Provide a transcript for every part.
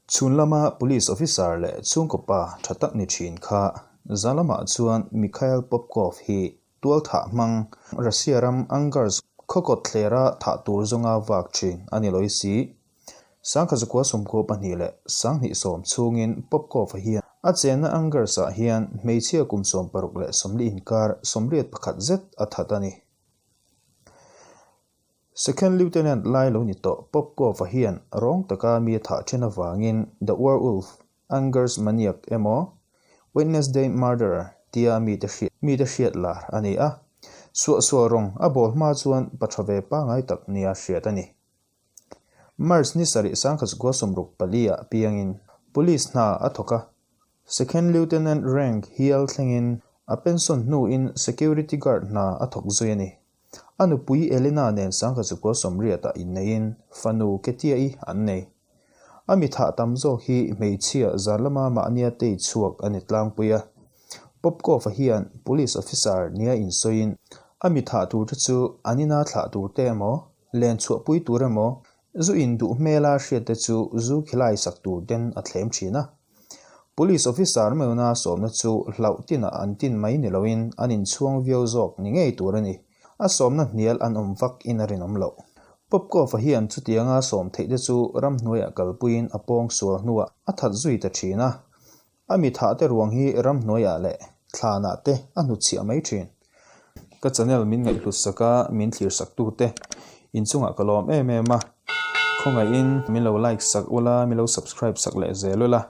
Chhun lama police officer leh chhungkaw pa tha tak ni thin kha za lamah chuan Mikhail Popkov hi tualthah hmang Russia ram Angarsk khawkawt thlera thah tur zawnga vak thin a ni lawi si. 1922 leh 2010 chhungin Popkov-a hian a chenna Angarsk-ah hian hmeichhia kum 60 leh 40 inkar 81 zet a that a ni. Second Lieutenant lai lo ni tawh Popkov-a hian rawng taka mi a thah then avangin The Werewolf, Angarsk Maniac emaw Wednesday Murderer tia mite hriat mite hriat lar a ni a. Suahsual rawng a bawl hma chuan pa tha ve pangai tak nia hriat a ni. March ni sarih 1964 ah piangin Police hna a thawk a, Second Lieutenant rank hial thlengin a pension hnuin Security Guard hna a thawk zui a ni. A nupui Elena nen 1980 ah inneiin fanu Ketia-i an nei. A mi thah tam zawk hi hmeichhia zan lama mahnia tei chhuak a ni tlangpui a. Popkov-a hian Police Officer nia insawiin a mi thah turte chu an ina thlah turte emaw, len chhuahpui tur emaw, zu in duh hmela hriatte chu zu khilai sak tur ten a thlem thin a. Police Officer meuna sawmna chu hlauh tinah an tin mai ni loin an inchhuang viau zawk ni ngei tur a ni. A sawmna hnial an awm vak in a rinawm loh. Popkov-a hian chutianga sawm theih te chu ramhnuaiah kalpuiin a pawng sual hnuah a that zui ta thin a. A mi thah te ruang hi ramhnuaiah leh thlanah te a hnutchhiah mai thin. Ka channel min ngaihhlut sak a, min thlir sak tu te inchungah ka lawm em em a. Khawngaihin min lo like sak ula, min lo subscribe sak leh zel ula.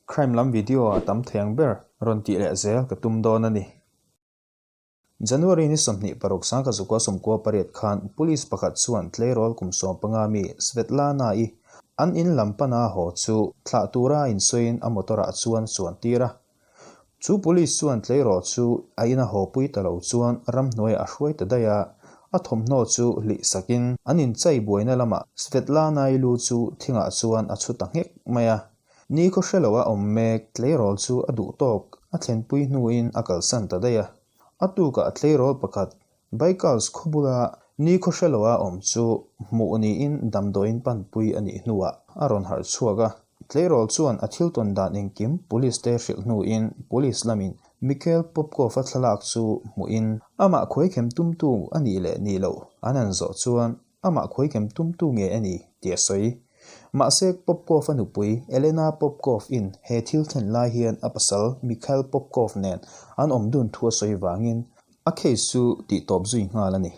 Crime lam video a tam thei ang ber rawn tih leh zel ka tum dawn a ni. January ni 26 1998 khan police pakhat chuan tleirawl kum 15 mi Svetlana-i an in lam pana haw chu thlah tura insawiin a motor-ah chuan chuan tir a. Chu police chuan tleirawl chu a ina haw pui ta lo chuan ramhnuaiah a hruai ta daih a, a thawmhnaw chu hlih sakin an inchai buaina lamah Svetlana-i lu chu thingah chuan a chhu ta nghek mai a. Ni khaw hre loa awm mek tleirawl chu a duh tawk a thlenpui hnuin a kalsan ta daih a. A tukah tleirawl pakhat Baikals khaw bula ni khaw hre loa awm chu hmuh niin damdawiin panpui a nih hnuah a rawn harh chhuak a. Tleirawl chuan a thil tawn dan engkim police te hrilh hnuin police lamin Mikhail Popkov-a thlalak chu hmuhin amah khuaikhem tumtu a nih leh nih loh an han zawh chuan Amah khuaikhem tumtu nge a ni tih a sawi. Mahse, Popkov-a nupui Elena Popkov-in he thil thlen lai hian a pasal Mikhail Popkov nen an awm dun thu a sawi vangin a case chu tihtawp zui nghal a ni.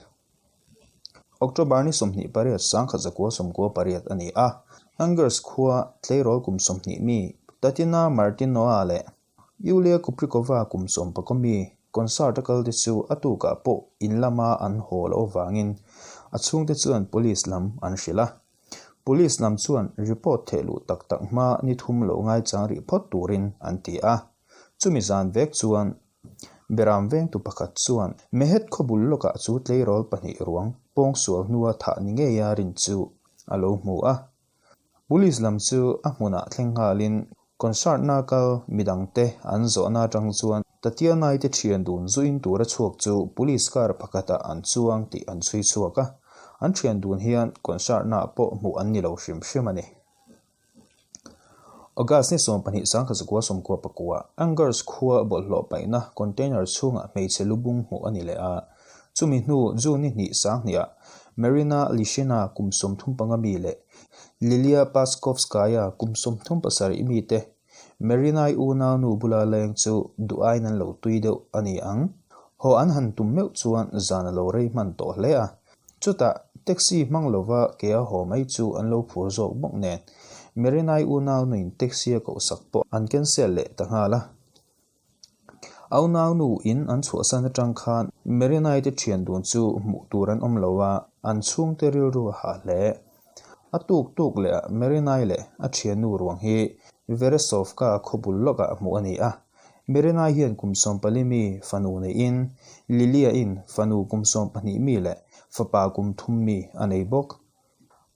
October ni 28 1998 a ni a, Angarsk khua tleirawl kum 20 mi Tatiana Martinoa leh Yulia Kuprikova kum 11 mi concert a kal te chu a tukah pawh in lama an haw loh avangin a chhungte chuan police lam an hrilh a. Police lam chuan report theh luh tak tak hma ni thum lo ngaichang rih phawt turin an ti a. Chumi zan vek chuan Beram vengtu pakhat chuan Mehet khawbul lawkah chu tleirawl pahnih ruang pawngsual hnua thah ni ngeia rin chu a lo hmu a. Police lam chu a hmunah thleng nghalin Concert-na kal midangte an zawhna atang chuan Tatiana-i te thian dun zuin tura chhuak chu police car pakhatah an chuang tih an chhui chhuak a, an thian dun hian concert-naah pawh hmuh an ni lo hrim hrim a ni. August ni 12 1999 Angarsk khua bawlhhlawh paihna container chhungah hmeichhe lubung hmuh a ni leh a, chumi hnu June ni hnih sanghnih-ah Marina Lishina kum 35 mi leh Lilia Paskovskaya kum 37 mite Marina-i unau nu bula leng chu duh aiin an lo tui deuh a ni ang. Haw an han tum meuh chuan zan a lo rei hman tawh hle a. Chutah taxi hmang lova ke a haw mai chu an lo phur zawk bawk nen Marina-i unau nuin taxi a kohsak pawh an cancel leh ta nghal a. A unau nu in an chhuahsan atang khan Marina-i te thian dun chu hmuh tur an awm lo a, an chhungte rilru a hah hle. A tuk tuk leh ah Marina-i leh a thiannu ruang hi Veresovka khawbul lawkah hmuh a ni a. Marina-i hian kum 14 mi fanu neiin Lilia-in fanu kum 12 mi leh fapa kum 3 mi a nei bawk.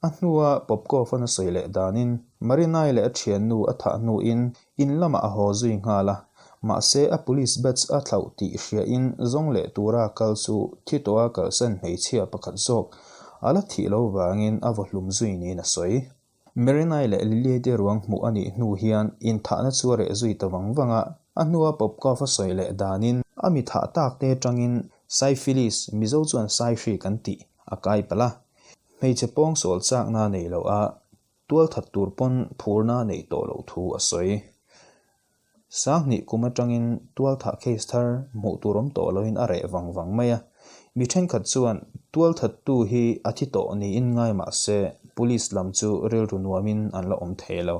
A hnua Popkov-an a sawi leh danin Marina-i leh a thiannu a thah hnuin in lamah a haw zui nghal a, mahse a police badge a thlauh tih hriain zawng leh tura kal chu thi tawha kalsan hmeichhia pakhat zawk a la thih lo vangin a vaw hlum zui niin a sawi. Marinai leh Liliai te ruang hmuh a nih hnu hian inthahna chu a reh zui ta vang vang a, a hnua Popkov a sawi leh danin a mi thah tak te atangin Syphilis, Mizo chuan Saihri kan tih, a kai palh a. Hmeichhe pawngsual chakna nei lo a, tualthat tur pawn phurna neih tawh loh thu a sawi. Sanghnih kum atangin tualthah case thar hmuh tur awm tawh loin a reh vang vang mai a. Mi thenkhat chuan tualthattu hi a thi tawh niin ngai mah se police lam chu rilru nuamin an la awm thei lo.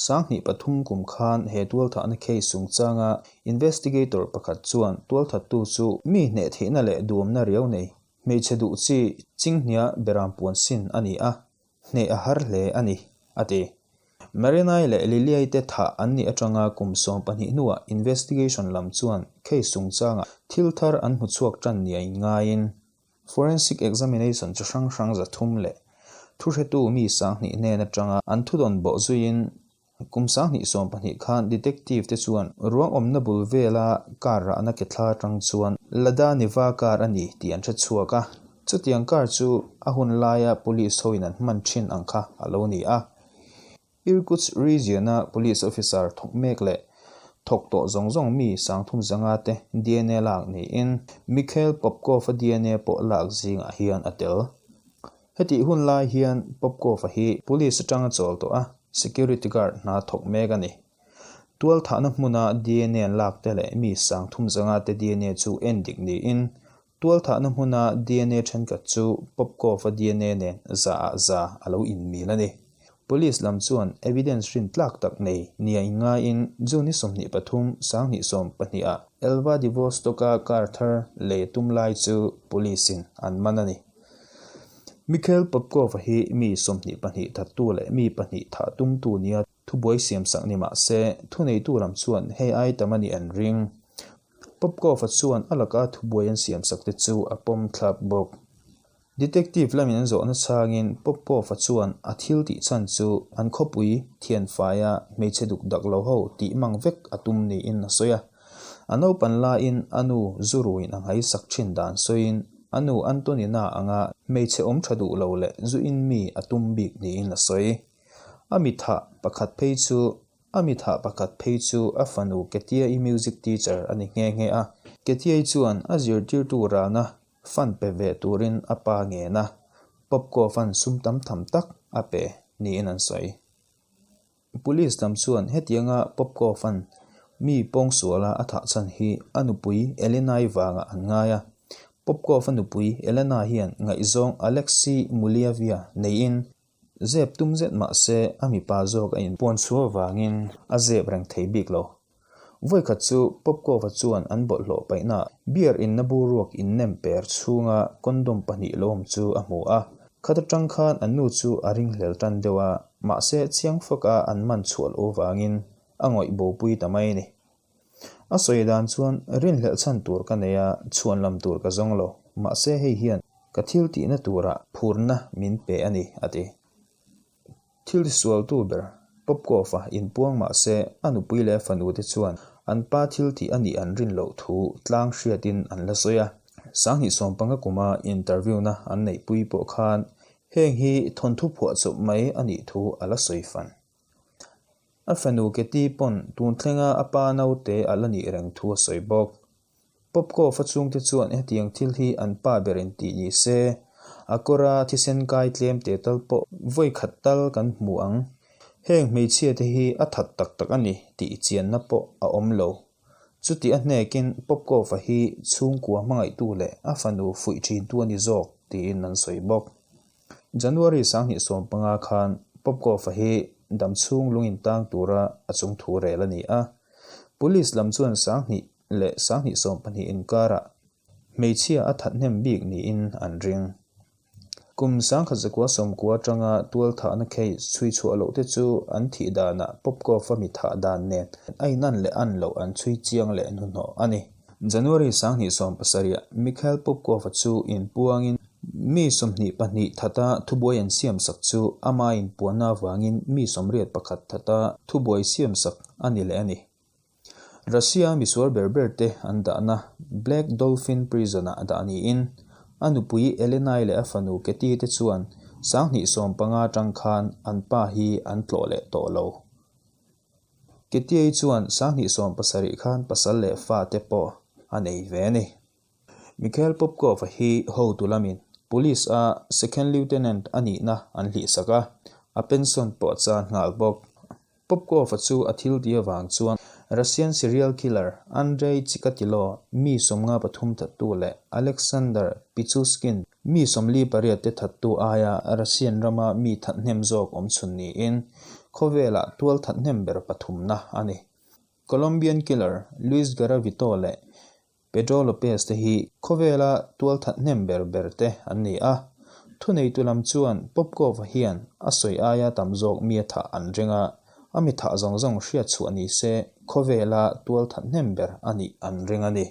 Sanghnih pathum kum khan he tualthahna case chungchanga investigator pakhat chuan tualthattu chu mi hneh theihna leh duamna riau nei hmeichhe duh chi chinghnia beram puan sin a ni a, Hneh a har hle a ni, a ti. Marinai leh Liliai te thah an nih atanga kum 12 hnuah investigation lam chuan case chungchangah thil thar an hmu chhuak tan nia inngaiin forensic examination chi hrang hrang 300 leh thuhretu mi 2000 hnen atanga an thudawn bawh zuiin Kum 2012 khan detective te chuan ruang awmna bul vela car rahna ke thla atang chuan Lada Niva car a ni tih an hre chhuak a. Chutiang car chu a hun laia police hoin an hman thin ang kha a lo ni a. Irkutsk region-a police officer thawk mek leh thawk tawh zawng zawng mi 35 te DNA lak niin Mikhail Popkov-a DNA pawh lak zingah hian a tel. Hetih hun lai hian Popkov-a hi police atang a chawl tawh a, security guard hna thawk mek a ni. Tualthahna hmuna DNA an lak te leh mi 35 te DNA chu en dik niin, tualthahna hmuna DNA thenkhat chu Popkov-a DNA nen za ah za a lo inmil a ni. Police lam chuan evidence rin tlak tak nei nia inngaiin June ni 23, 2012 ah Elvadivostok-a car thar lei tum lai chu police-in an man a ni. Mikhail Popkov-a hi mi 22 thattu leh mi pahnih thah tumtu nia thubuai siamsak ni mah se, thuneitu lam chuan hei ai tam a nih an ring. Popkov-a chuan a laka thubuai an siamsak te chu a pawm thlap bawk. Detective lamin an zawhna chhangin Popkov-a chuan a thil tih chhan chu an khawpui thianfaia hmeichhe duk dak lo ho tih mang vek a tum niin a sawi a. A naupan laiin a nu zu ruin a nghaisak thin dan sawiin a nu Antonina anga hmeichhe awm tha duh lo leh zu in mi a tum bik niin a sawi. A mi thah pakhat phei chu A mi thah pakhat phei chu a fanu Ketiai music teacher a ni nghe nghe a. Ketiai chuan a zirtirtu rana fund pe ve turin a pa ngen a, Popkov-a'n sum tam tham tak a pe niin an sawi. Police lam chuan hetianga Popkov-a'n mi pawngsuala a thah chhan hi a nupui Elena-i vangah an ngai a. Popkov-a nupui Elena hian ngaihzawng Alexei Mulyavia neiin zep tum zet mah se a mipa zawk a inpuan chhuah avangin a zep reng thei bik lo. Vawikhat chu Popkov-a chuan an bawlhhlawh paihna beer inna boruak innem per chhunga condom pahnih lo awm chu a hmu a. Khat atang khan an nu chu a ringhlel tan deuh a, mahse chiang faka an man chhuah loh avangin a ngawih bopui ta mai a ni. A sawi dan chuan rinhlelh chhan tur ka nei a, chhuan lam tur ka zawng lo, mahse hei hian ka thil tihna turah phurna min pe a ni, a ti. Thil tisualtu ber Popkov-a inpuang mah se a nupui leh a fanute chuan an pa thil tih a nih an rin loh thu tlang hriatin an la sawi a. 2015 kuma interview-na an neihpui pawh khan heng hi thawnthu phuahchawp mai a nih thu a la sawi fan. A fanu Keti pawn tun thlenga a pa naute a la nih reng thu a sawi bawk. Popkov-a chhungte chuan hetiang thil hi an pa berin tih ni se, a kawra thisen kai tlem teh tal pawh vawi khat tal kan hmu ang. Heng hmeichhia te hi a that tak tak a ni tih chianna pawh a awm lo. Chuti a hnekin Popkov-a hi chhungkua hmangaihtu leh a fanu fuih thintu a ni zawk tiin an sawi bawk. January 2015 khan Popkov-a hi damchhung lungin tang tura a chungthu rel a ni a. Police lam chuan 2000 leh 2012 inkarah hmeichhia a thathnem bik niin an ring. Kum 1990 atanga tualthahna case chhui chhuah loh te chu an thih danah Popkov-a mi thah dan nen a inan leh an loh an chhui chiang leh hnuhnawh a ni. January 2017 Mikhail Popkov-a chu inpuangin mi 22 thata thubuai an siamsak chu ama inpuanna avangin mi 81 thata thubuai siamsak a ni leh a ni. Russia misual ber ber te an dahna Black Dolphin Prison-ah dah niin a nupui Elenai leh a fanu Keti te chuan 2015 atang khan an pa hi an tlawh leh tawh lo. Ketiai chuan 2017 khan pasal leh fa te pawh a nei ve a ni. Mikhail Popkov-a hi hotu lamin Police a Second Lieutenant a nihna an hlihsak a, a pension pawh a chan nghal bawk. Popkov-a chu a thil ti avang chuan Russian serial killer Andrei Chikatilo mi 53 thattu leh Alexander Pichushkin mi 48 te thattu aia Russian rama mi thathnem zawk awmchhun niin khawvelah tual thathnem ber pathumna a ni. Colombian killer Luis Garavito leh Pedro Lopez te hi khawvela tual thathnem ber ber te an ni a. Thuneitu lam chuan Popkov-a hian a sawi aia tam zawk mi a thah an ring a, a mi thah zawng zawng hriat chhuah ni se khawvela tual thathnem ber a nih an ring a ni.